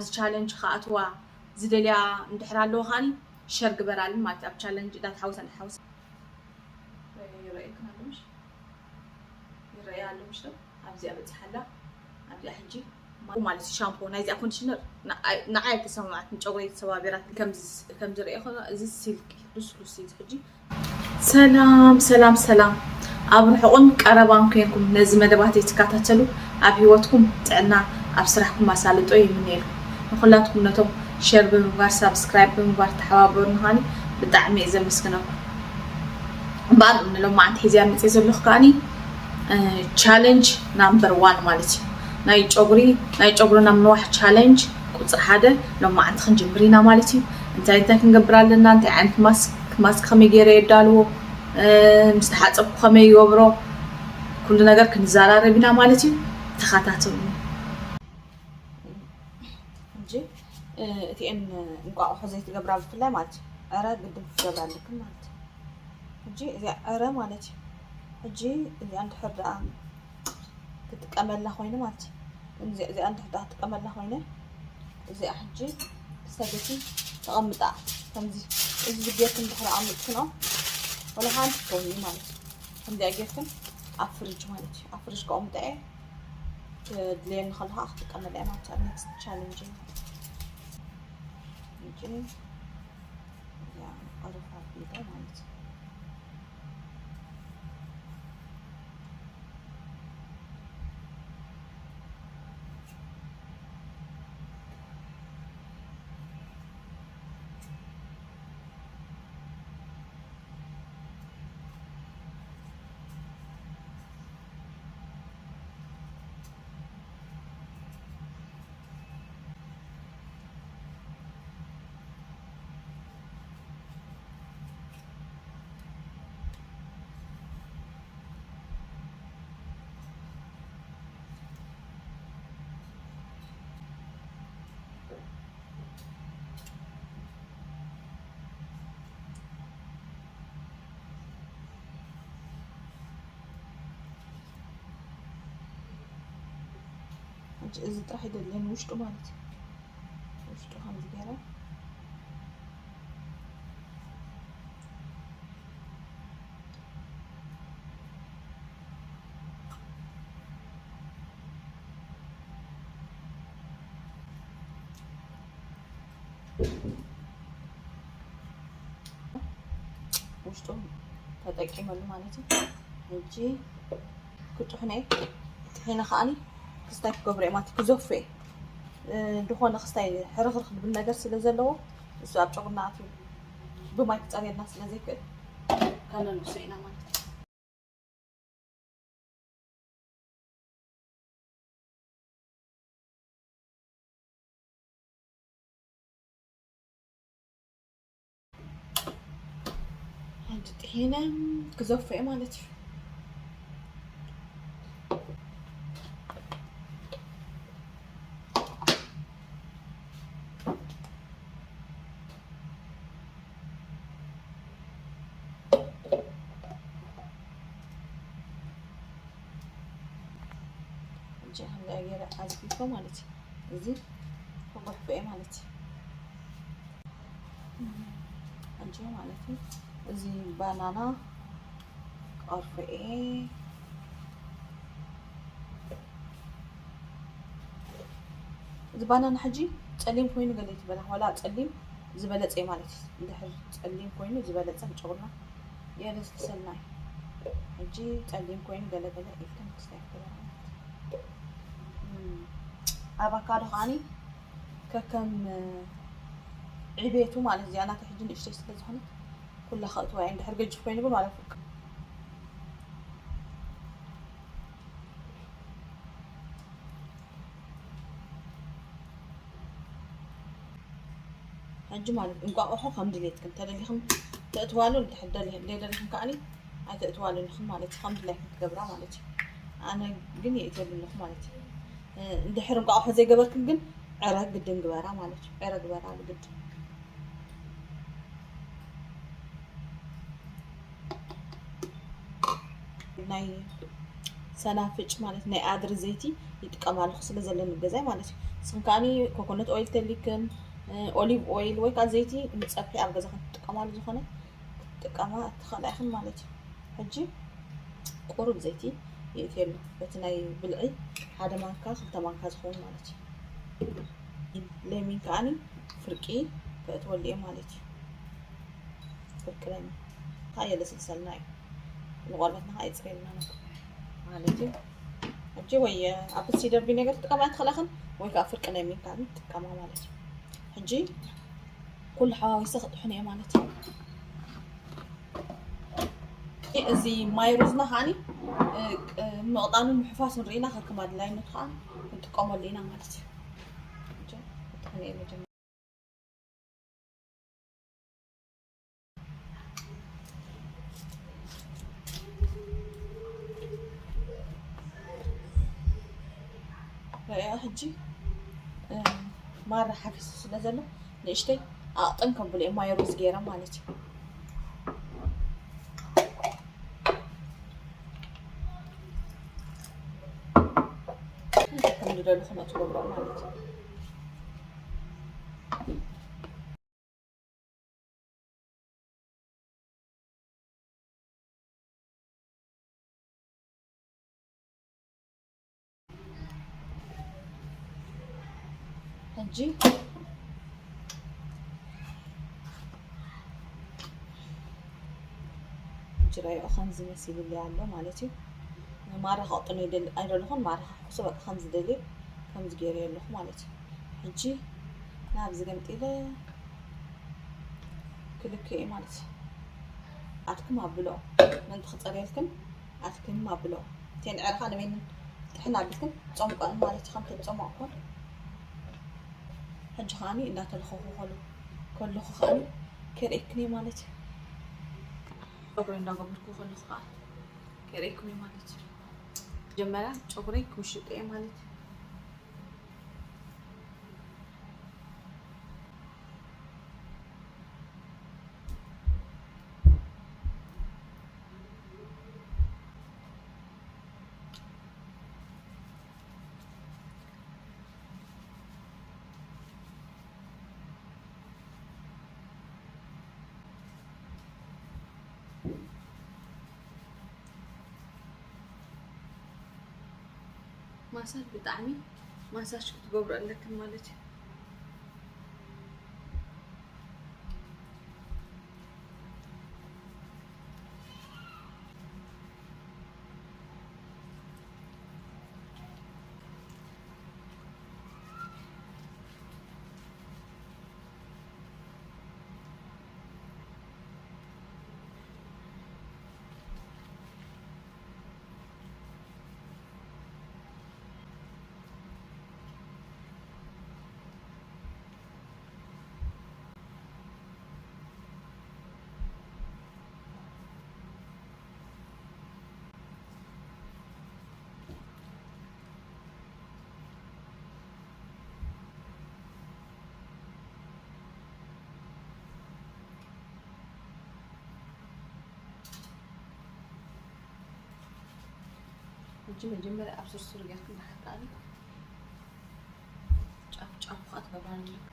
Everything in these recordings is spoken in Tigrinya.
ኣብዚ ቻለንጅ ክኣትዋ ዝደልያ እንድሕር ኣለዎ ከዓኒ ሸር ግበራልን ማለት እዩ። ኣብ ቻለንጅ እንዳተሓወሰ እንዳተሓወሰ ይረኣየክን ኣሎ ምሽ? ይረኣያ ኣሎ ምሽ ዶ? ኣብዚኣ በፂሓ ኣላ። ኣብዚኣ ሕጂ ማለት እዩ ሻምፖ ናይዚኣ ኮንዲሽነር ንዓይ ኣይተሰማማዓትን፣ ጨጉረይ ተሰባቢራት። ከም ዝረእዮ እዚ ሲልክ ልስሉስ እዩ ሕጂ። ሰላም ሰላም ሰላም፣ ኣብ ርሑቕን ቀረባን ኮይንኩም ነዚ መደባተይ ትከታተሉ ኣብ ህይወትኩም ጥዕና፣ ኣብ ስራሕኩም ኣሳልጦ ይምነየልኩም። ንኹላትኩም ነቶም ሸር ብምግባር ሳብስክራይብ ብምግባር ተሓባበሩኒ ከዓኒ ብጣዕሚ እየ ዘመስግነኩም። እምበኣር ንሎማዓንቲ ሒዝያ መፅየ ዘለኹ ከዓኒ ቻለንጅ ናምበር ዋን ማለት እዩ። ናይ ጨጉሪ ናይ ጨጉርና ምንዋሕ ቻለንጅ ቁፅሪ ሓደ ሎማዓንቲ ክንጅምር ኢና ማለት እዩ። እንታይ እንታይ ክንገብር ኣለና? እንታይ ዓይነት ማስክ ማስክ ከመይ ገይረ የዳልዎ፣ ምስ ተሓፀብኩ ከመይ ይገብሮ፣ ኩሉ ነገር ክንዘራረብ ኢና ማለት እዩ። ተኸታተሉኒ። ሕጂ እቲኤን እንቋቑሖ ዘይትገብራ ብፍላይ ማለት እዩ፣ ዕረ ግድን ክትገብራ ኣለክን ማለት እዩ። ሕጂ እዚኣ ዕረ ማለት እዩ። ሕጂ እዚኣ እንድሕር ደኣ ክጥቀመላ ኮይነ ማለት እዩ። እዚኣ እንድሕር ደኣ ክጥቀመላ ኮይነ እዚኣ ሕጂ ክሰበቲ ተቐምጣ። ከምዚ እዚ ዝጌርክን ድሕሪ ኣቐምጥክኖ ወላ ሓንቲ ትኸውን ማለት እዩ። ከምዚኣ ጌርክን ኣብ ፍሪጅ ማለት እዩ። ኣብ ፍሪጅ ከቐምጠ እየ። ክድልየኒ ከለኻ ክጥቀመላ እየ ማለት እዩ። ኣብ ኔክስት ቻለንጅ ማለት እዩ። ሕጂ እዚኣ ቀረፋ ኣቢለ ማለት እዩ። ሕጂ እዚ ጥራሕ ይደልየን ውሽጡ ማለት እዩ። ውሽጡ ከምዚ ገይረ ውሽጡ ተጠቂመሉ ማለት እዩ። ሕጂ ክጥሕነ ጥሒነ ከዓኒ ክስታይ ክገብሮ እየ ማለት እዩ። ክዘፎ እየ። ዝኾነ ክስታይ ሕርኽርኽ ዝብል ነገር ስለ ዘለዎ እሱ ኣብ ጨጉርና ኣትዩ ብማይ ክፀርየልና ስለ ዘይክእል ከነልብሶ ኢና ማለት እዩ። ሕጂ ጥሒነ ክዘፎ እየ ማለት እዩ። ሕጂ ከምዚኣ ገይረ ኣዝቢኮ ማለት እዩ። እዚ ክጉሕፎ እየ ማለት እዩ። ሕጂ ማለት እዩ እዚ ባናና ክቐርፎ እየ። እዚ ባናና ሕጂ ጸሊም ኮይኑ ገለ ይትበላ፣ ዋላ ጸሊም ዝበለጸ እዩ ማለት እዩ። እንድሕር ጸሊም ኮይኑ ዝበለጸ ንጨጉርና የለስልሰልና እዩ። ሕጂ ጸሊም ኮይኑ ገለ ገለ ኢልክን ክስታይ ይትበላ ማለት እዩ። እም፣ ኣቫካዶ ከዓኒ ከከም ዕቤቱ ማለት እዚኣ ናተይ ሕጂ ንእሽተይ ስለ ዝኾነት ኩላ ከእትዋ እየ። እንድሕር ገጅፍ ኮይኑ ግን ማለት እዩ። ሕጂ ማለት እንቋቑሖ ከም ድሌትክን ተደሊኽን ተእትዋሉ፣ እንድሕር ደሊ-፣ ዘይደሊኽን ከዓኒ ኣይተእትዋሉን ኢኽን ማለት እዩ። ከም ድላይክን ትገብራ ማለት እዩ። ኣነ ግን የእትየሉ ኣለኹ ማለት እዩ። እ፣ እንድሕር እንቋቑሖ ዘይገበርክን ግን ዕረ ግድን ግበራ ማለት እዩ። ዕረ ግበራ ብግድን። ናይ ሰናፍጭ ማለት ናይ ኣድሪ ዘይቲ ይጥቀም ኣለኹ ስለ ዘለኒ ገዛይ ማለት እዩ። ንስኽን ከዓኒ ኮኮነት ኦይል ተልይክን፣ እ፣ ኦሊቭ ኦይል ወይ ከዓ ዘይቲ ንፀብሒ ኣብ ገዛኽን ክትጥቀማሉ ዝኾነ ክትጥቀማ ትኽእላ ኢኽን ማለት እዩ። ሕጂ ቁሩብ ዘይቲ የእትየሉ። በቲ ናይ ብልዒ ሓደ ማንካ፣ ክልተ ማንካ ዝኸውን ማለት እዩ። ለሚን ከዓኒ ፍርቂ ከእትወሉ እየ ማለት እዩ። ፍርቂ ለሚን ከዓ የለስልሰልና እዩ። ንቆርበትና ከዓ የፅርየልና ነው ማለት እዩ። ሕጂ ወይ ኣብ ሲደር ቪኔገር ትጥቀማ ትኽእላ ኢኽን ወይ ከዓ ፍርቂ ለሚን ከዓኒ ትጥቀማ ማለት እዩ። ሕጂ ኩሉ ሓዋዊሰ ክጥሕን እየ ማለት እዩ። እዚ ማይ ሩዝና ከዓኒ፣ እ፣ ቅ-፣ ምቕጣኑን ምሕፋሱን ርኢና ከከም ኣድላይነቱ ከዓኒ ክንጥቀመሉ ኢና ማለት እዩ። ሕጂ ክጥሕን እየ መጀመርያ። ረኣያ ሕጂ፣ እ፣ ማራ ሓፊሱ ስለ ዘሎ ንእሽተይ ኣቕጥን ከብሎ እየ ማይ ሩዝ ገይረ ማለት እዩ። ከም ዝደለኹ ነው ትገብሮ ማለት እዩ። ሕጂ እንጀራይ ከምዚ መሲሉለይ ኣሎ ማለት እዩ። ማራ ከቕጥኖ ይደል-፣ ኣይደለኹን፣ ማራ ከፍኩሶ በቃ ከምዚ ደልየ ከምዚ ገይረዮ ኣለኹ ማለት እዩ። ሕጂ ናብዚ ገምጢለ ክልክዮ ማለት እዩ። ኣትክም ኣብሎ፣ ምእንቲ ክጸርየልክን ኣትክም ኣብሎ። እተን ዕረኻ ንበይነን ጥሕን ኣቢልክን ጸምቆን ማለት እዩ፣ ከም ተጸመቕኩን። ሕጂ ከዓኒ እንዳተለኸኹ ከሉ-፣ ከለኹ ከዓኒ ከርእየክን እየ ማለት እዩ። ጸጉሪ እንዳገበርኩ ከለኹ ከዓ ከርእየኩም እየ ማለት እዩ። መጀመርያ ጨጉረይ ክምሽጦ እየ ማለት እዩ። ማሳጅ ብጣዕሚ ማሳጅ ክትገብሩ ኣለክን ማለት እዩ። ሕጂ መጀመርያ ኣብ ስርሱር ጌርክን ድሓር ከኣ ጫፍ ጫፉ ከኣ ትገብራ ኣለክን።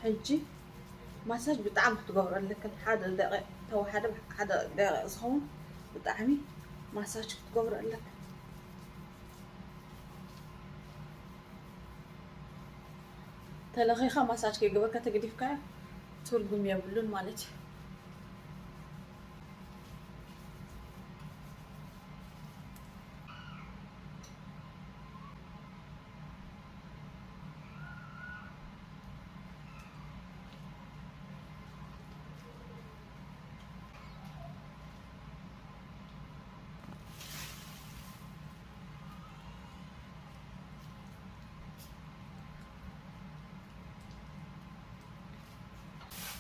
ሕጂ ማሳጅ ብጣዕሚ ክትገብሩ ኣለክን። ሓደ ደቂቕ ተወሓደ፣ ሓደ ደቂቕ ዝኸውን ብጣዕሚ ማሳጅ ክትገብሩ ኣለክን። ተለኺኻ ማሳጅ ከይገበርካ ተገዲፍካዮ ትርጉም የብሉን ማለት እዩ።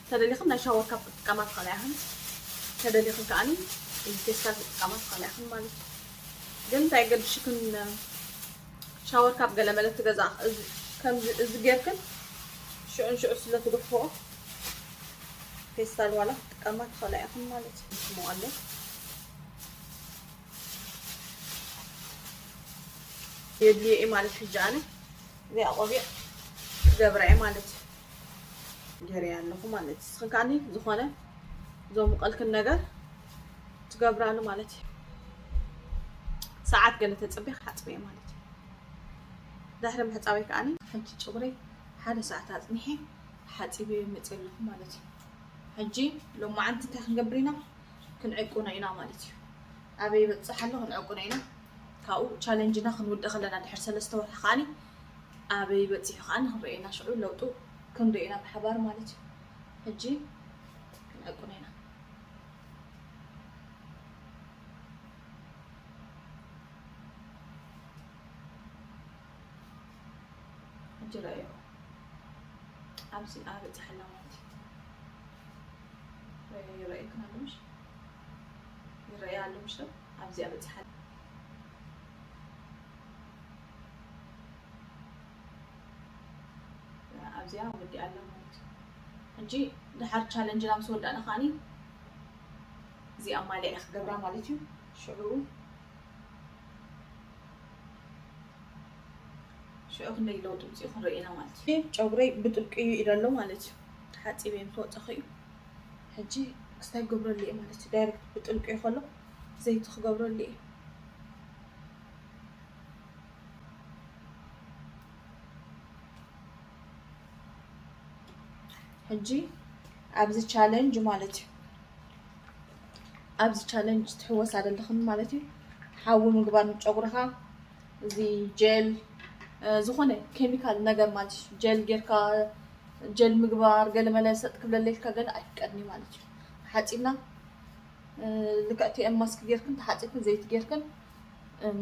ተደሊኽን ናይ ሻወር ካፕ ክትጥቀማ ትኽእላ ኢኽን። ተደሊኽን ከዓኒ እዚ ፌስታል ክትጥቀማ ትኽእላ ኢኽን ማለት እዩ። ግን እንታይ ገድሽክን ሻወር ካፕ ገለ መለ ትገዛ እዚ ጌርክን ሽዑ ንሽዑ ስለ ትግፍኦ ፌስታል ዋላ ክትጥቀማ ትኽእላ ኢኽን ማለት እዩ። ትመዋለ የድልዮ እዩ ማለት ሕጂ ኣነ እዚኣ ቆቢዕ ክገብራ እየ ማለት እዩ። ገይረያ ኣለኹ ማለት እዩ። ንስኽን ከዓኒ ዝኾነ ዘሙቐልክን ነገር ትገብራሉ ማለት እዩ። ሰዓት ገለ ተፅቢ ክሓፅብ እየ ማለት እዩ። ድሕሪ ምሕፃበይ ከዓኒ ሕጂ ጨጉረይ ሓደ ሰዓት ኣፅኒሐ ሓፂበ መፅእ ኣለኹ ማለት እዩ። ሕጂ ሎማዓንቲ እንታይ ክንገብር ኢና? ክንዕቁኖ ኢና ማለት እዩ። ኣበይ ይበፅሕ ኣሎ ክንዕቁኖ ኢና። ካብኡ ቻለንጅና ክንውድእ ከለና ድሕሪ ሰለስተ ወርሒ ከዓኒ ኣበይ በፂሑ ከዓኒ ክንርኢ ኢና። ሽዑ ለውጡ ክንርኢ ኢና ብሓባር ማለት እዩ። ሕጂ ክንዕቁኖ ኢና። ሕጂ ረእዮ ኣብዚ ኣበፅሐላ ማለት እዩ። ይረእየክን ኣሎ ምሽ? ይረእያ ኣሎ ምሽ? ኣብዚ ኣበፅሐላ ኣብዚኣ ወዲኣ ኣላ ማለት እዩ። ሕጂ ድሓር ቻለንጅና ምስ ወዳእና ከዓኒ እዚኣ ማልያ እየ ክገብራ ማለት እዩ። ሽዑ ሽዑ ክንደይ ለውጢ ምፅኡ ክንርኢ ኢና ማለት እዩ። ጨጉረይ ብጥልቂ እዩ ኢለ ኣሎ ማለት እዩ። ተሓፂበ ምስ ወፀኹ እዩ። ሕጂ ክስታይ ክገብረሉ እየ ማለት እዩ። ዳይሬክት ብጥልቂ እዩ ከሎ ዘይቲ ክገብረሉ እየ። ሕጂ ኣብዚ ቻለንጅ ማለት እዩ። ኣብዚ ቻለንጅ ትሕወሳ ዘለኽን ማለት እዩ። ሓዊ ምግባር ንጨጉርኻ እዚ ጀል ዝኾነ ኬሚካል ነገር ማለት እዩ። ጀል ጌርካ ጀል ምግባር ገለ መለ ሰጥ ክብለለይልካ ገለ ኣይፍቀድኒ ማለት እዩ። ሓፂብና ልክዕቲ እየ ማስክ ጌርክን ተሓፂብክን ዘይቲ ጌርክን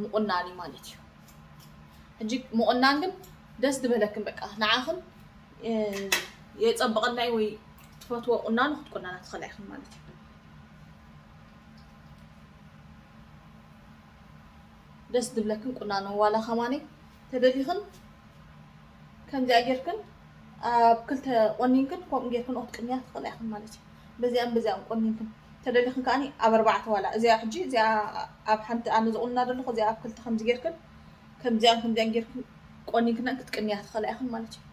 ምቑናን እዩ ማለት እዩ። ሕጂ ምቑናን ግን ደስ ዝበለክን በቃ ንዓኽን የፀብቐናይ ወይ ትፈትዎ ቁናኖ ክትቁናና ትኽእላ ኢኽን ማለት እዩ። ደስ ዝብለክን ቁናኖ ዋላ ከማኒ ተደሊኽን ከምዚኣ ጌርክን ኣብ ክልተ ቆኒንክን ከምኡ ጌርክን ክትቅንያ ትኽእላ ኢኽን ማለት እዩ። በዚኣን በዚኣን ቆኒንክን ተደሊኽን ከዓኒ ኣብ ኣርባዕተ ዋላ እዚኣ ሕጂ እዚኣ ኣብ ሓንቲ ኣነ ዝቑንና ዘለኹ እዚኣ ኣብ ክልተ ከምዚ ጌርክን ከምዚኣን ከምዚኣን ጌርክን ቆኒንክን ክትቅንያ ትኽእላ ኢኽን ማለት እዩ።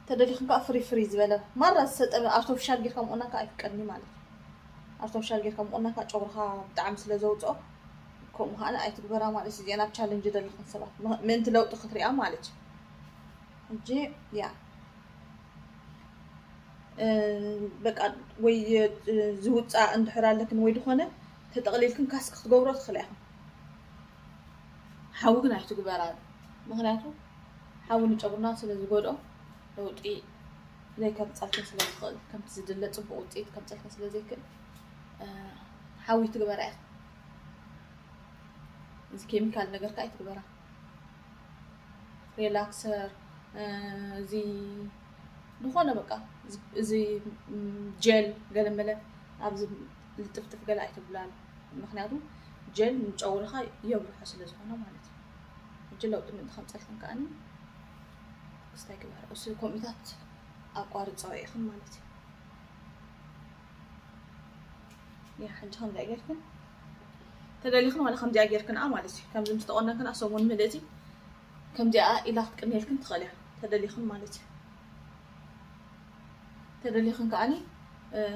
ተደሊኽን ከዓ ፍሪ ፍሪ ዝበለ ማራ ዝሰጠመ ኣርቶፊሻል ጌርካ ምቑናን ከዓ ኣይፍቀድኒ ማለት እዩ። ኣርቶፊሻል ጌርካ ምቑናን ከዓ ጨጉርኻ ብጣዕሚ ስለ ዘውፅኦ ከምኡ ከዓ ኣይትግበራ ማለት እዩ። እዚኣን ኣብ ቻለንጅ ዘለኽን ሰባት ምእንቲ ለውጢ ክትሪኣ ማለት እዩ። ሕጂ ያ በቃ ወይ ዝውፃእ እንድሕር ኣለክን ወይ ዝኾነ ተጠቕሊልክን ካስክ ክትገብሮ ትኽእላ ኢኽን። ሓዊ ግን ኣይትግበራሉ። ምኽንያቱ ሓዊ ንጨጉርና ስለ ዝጎድኦ ለውጢ ዘይከምፀልክን ስለ ዝኽእል ከምቲ ዝድለ ፅቡቕ ውፅኢት ከምፀልክን ስለ ዘይክእል ሓዊ ትግበራ እያ። እዚ ኬሚካል ነገር ከዓ ኣይትግበራ። ሪላክሰር እዚ ዝኾነ በቃ እዚ ጀል ገለመለ ኣብዚ ልጥፍጥፍ ገለ ኣይትብላሉ። ምክንያቱ ጀል ንጨጉርኻ የብርሖ ስለ ዝኾነ ማለት እዩ። ሕጂ ለውጢ ምእንቲ ከምፀልክን ከዓኒ ክስታይ ግበር እሱ ኮሚታት ኣቋርፀ ኢኽን ማለት እዩ። ያ ሕጂ ከምዚኣ ጌርክን ተደሊኽን ዋላ ከምዚኣ ጌርክን ኣ ማለት እዩ። ከምዚ ምስ ተቆነንክን ኣ ሰሙን ምልእቲ ከምዚኣ ኢላ ክትቅንየልክን ትኽእል እያ ተደሊኽን ማለት እዩ። ተደሊኽን ከዓኒ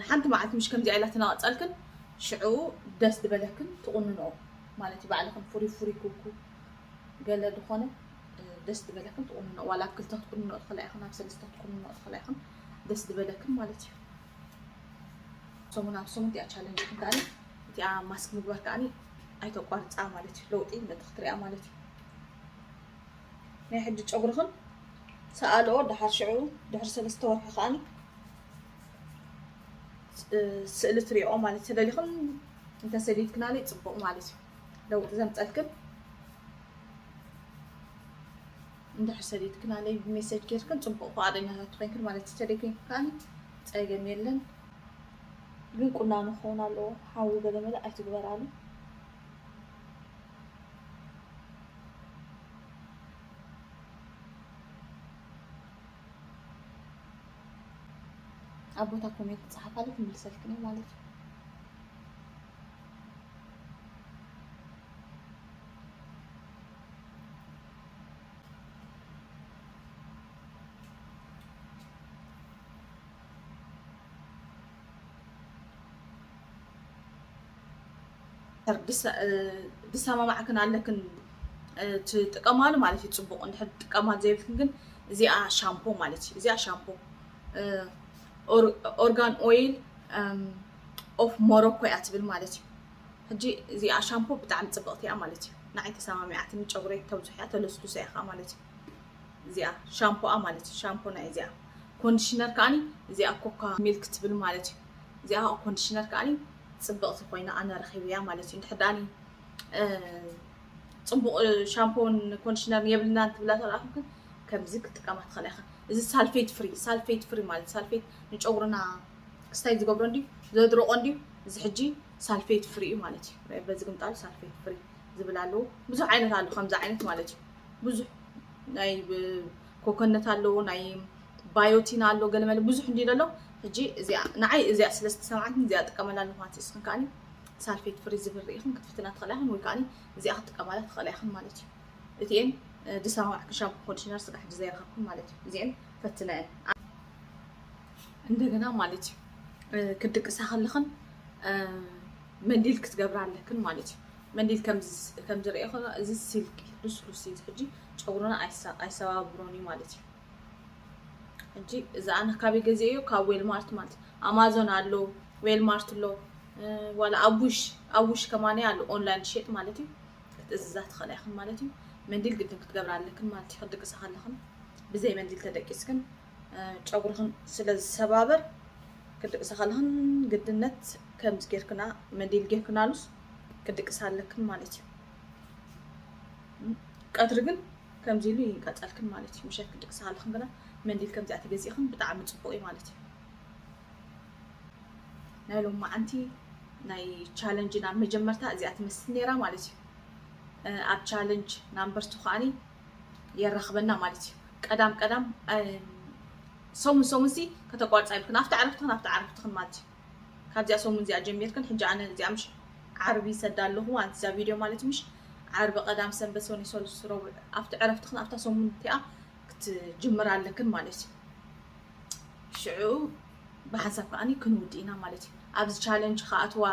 ሓንቲ መዓልቲ ምሽ ከምዚኣ ኢላ ትናቐፀልክን ሽዑ ደስ ዝበለክን ትቁንንኦ ማለት እዩ። ባዕልኽን ፍሩይ ፍሩይ ኩኩ ገለ ዝኾነ ደስ ዝበለክን ትቁንንኦ ዋላ ኣብ ክልተ ክትቁንንኦ ትኽእላ ኢኽን ኣብ ሰለስተ ክትቁንንኦ ትኽእላ ኢኽን ደስ ዝበለክን ማለት እዩ። ሰሙን ኣብ ሰሙን እቲኣ ቻለንጅ ክንከኣኒ እቲኣ ማስክ ምግባር ከኣኒ ኣይተቋርፃ ማለት እዩ። ለውጢ ምእንቲ ክትሪኣ ማለት እዩ። ናይ ሕጂ ጨጉርኽን ሰኣልኦ ድሓር ሽዑ ድሕሪ ሰለስተ ወርሒ ከኣኒ ስእሊ ትሪኦ ማለት ተደሊኽን እንተሰዲድክናለይ ፅቡቕ ማለት እዩ። ለውጢ ዘምፀልክን እንድሕር ሰዲድክናለይ ብሜሴጅ ጌርክን ፅቡቕ ፍቓደኛታት ኮይንክን ማለት ተደይ ኮይንክን ከኣኒ ፀገም የለን። ግን ቁናኖ ክኸውን ኣለዎ። ሓዊ ገለመለ ኣይትግበራሉ። ኣብ ቦታ ኮሜንት ጸሓፋሉ ክምልሰልክን እየ ማለት እዩ። ድሰማማዕክን ኣለክን ትጥቀማሉ ማለት እዩ። ፅቡቅ እንድሕር ትጥቀማሉ ዘይብልክን ግን እዚኣ ሻምፖ ማለት እዩ። እዚኣ ሻምፖ ኦርጋን ኦይል ኦፍ ሞሮኮ እያ ትብል ማለት እዩ። ሕጂ እዚኣ ሻምፖ ብጣዕሚ ፅብቅቲ እያ ማለት እዩ። ንዓይ ተሰማሚዓትኒ፣ ጨጉረይ ተብዝሖ እያ፣ ተለስልሶ እያ ከዓ ማለት እዩ። እዚኣ ሻምፖኣ ማለት እዩ። ሻምፖ ናይ እዚኣ ኮንዲሽነር ከዓኒ እዚኣ ኮካ ሚልክ ትብል ማለት እዩ። እዚኣ ኮንዲሽነር ከዓኒ ፅብቅቲ ኮይና ኣነ ረኪብያ ማለት እዩ። እንድሕር ደኣኒ ፅቡቅ ሻምፖን ኮንዲሽነርን የብልናን ትብላ ተለኣኹም ግን ከምዚ ክጥቀማ ትኽእላ ኢኻ። እዚ ሳልፌት ፍሪ፣ ሳልፌት ፍሪ ማለት ሳልፌት ንጨጉርና ክስታይ ዝገብሮ እንድዩ፣ ዘድርቆ እንድዩ። እዚ ሕጂ ሳልፌት ፍሪ እዩ ማለት እዩ። በዚ ግምጣሉ ሳልፌት ፍሪ ዝብል ኣለዎ። ብዙሕ ዓይነት ኣሎ ከምዚ ዓይነት ማለት እዩ። ብዙሕ ናይ ኮኮነት ኣለዎ፣ ናይ ባዮቲን ኣሎ፣ ገለመለ ብዙሕ እንድዩ ዘሎ። ሕጂ እዚኣ ንዓይ እዚኣ ስለ ዝተሰምዓትኒ እዚኣ ጥቀመላ ኣለኹ ማለት እዩ። እስኽን ከዓኒ ሳልፌት ፍሪ ዝብል ርኢኽን ክትፍትና ትኽእላ ኢኽን ወይ ከዓኒ እዚኣ ክትጥቀማላ ትኽእላ ኢኽን ማለት እዩ። እቲኤን ዝሰማማዕክን ሻምፖ ኮንዲሽነር ስጋሕ ዘይረኸብኩም ማለት እዩ። እዚኤን ፈትነአን እንደገና ማለት እዩ። ክድቅሳ ከለኽን መንዲል ክትገብራ ኣለክን ማለት እዩ። መንዲል ከምዝርኤ እዚ ሲልክ ልስሉስ እዩ። ሕጂ ጨጉርና ኣይሰባብሮን እዩ ማለት እዩ። ሕጂ እዚ ኣነ ካበይ ገዚኤዮ? ካብ ዌልማርት ማለት እዩ። ኣማዞን ኣሎ፣ ዌልማርት ኣሎ፣ ዋላ ኣብ ዊሽ፣ ኣብ ዊሽ ከማኒ ኣሎ ኦንላይን ትሸጥ ማለት እዩ። ክትእዝዛ ትኽእላ ኢኽን ማለት እዩ። መንዲል ግድን ክትገብራ ኣለክን ማለት እዩ። ክትድቅሳ ከለኽን ብዘይ መንዲል ተደቂስክን ጨጉርኽን ስለ ዝሰባበር ክትድቅሳ ከለኽን ግድነት ከምዚ ጌርክና መንዲል ጌርክናሉስ ክትድቅሳ ኣለክን ማለት እዩ። ቀትሪ ግን ከምዚ ኢሉ ይንቀጸልክን ማለት እዩ። ምሸት ክትድቅሳ ከለኽን ግና መንዲል ከምዚኣ ተገዚእኽን ብጣዕሚ ጽቡቅ እዩ ማለት እዩ። ናይ ሎማዓንቲ ናይ ቻለንጅ ናብ መጀመርታ እዚኣ ትመስል ነይራ ማለት እዩ። ኣብ ቻለንጅ ናምበር ቱ ከዓኒ የራኽበና ማለት እዩ። ቀዳም ቀዳም ሰሙን ሰሙን ሲ ከተቋርጻ ይብልክን ኣብቲ ዕረፍትኽን ኣብቲ ዕረፍትኽን ማለት እዩ። ካብዚኣ ሰሙን እዚኣ ጀሚርክን ሕጂ ኣነ እዚኣ ምሽ ዓርቢ ይሰዳ ኣለኹ ማለት እዛ ቪድዮ ማለት ምሽ ዓርቢ ቀዳም ሰንበት ሰኒ ሰሉስ ረቡዕ ኣብቲ ዕረፍትኽን ኣብታ ሰሙን እቲኣ ክትጅምር ኣለክን ማለት እዩ። ሽዑ ብሓንሳብ ከዓኒ ክንውድ ኢና ማለት እዩ። ኣብዚ ቻለንጅ ክኣትዋ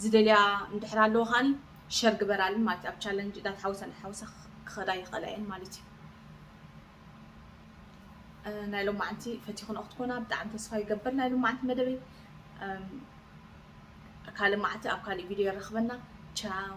ዝደልያ እንድሕር ኣለዎ ከዓኒ ሸር ግበራልን ማለት እዩ። ኣብ ቻለንጅ እንዳተሓወሳ እንዳተሓወሳ ክኸዳ ይኽእላ እየን ማለት እዩ። ናይ ሎማዓንቲ ፈቲኹን ክትኮና ብጣዕሚ ተስፋ ይገብር። ናይ ሎማዓንቲ መደበይ ካልእ መዓልቲ ኣብ ካልእ ቪድዮ ይረኽበና። ቻው።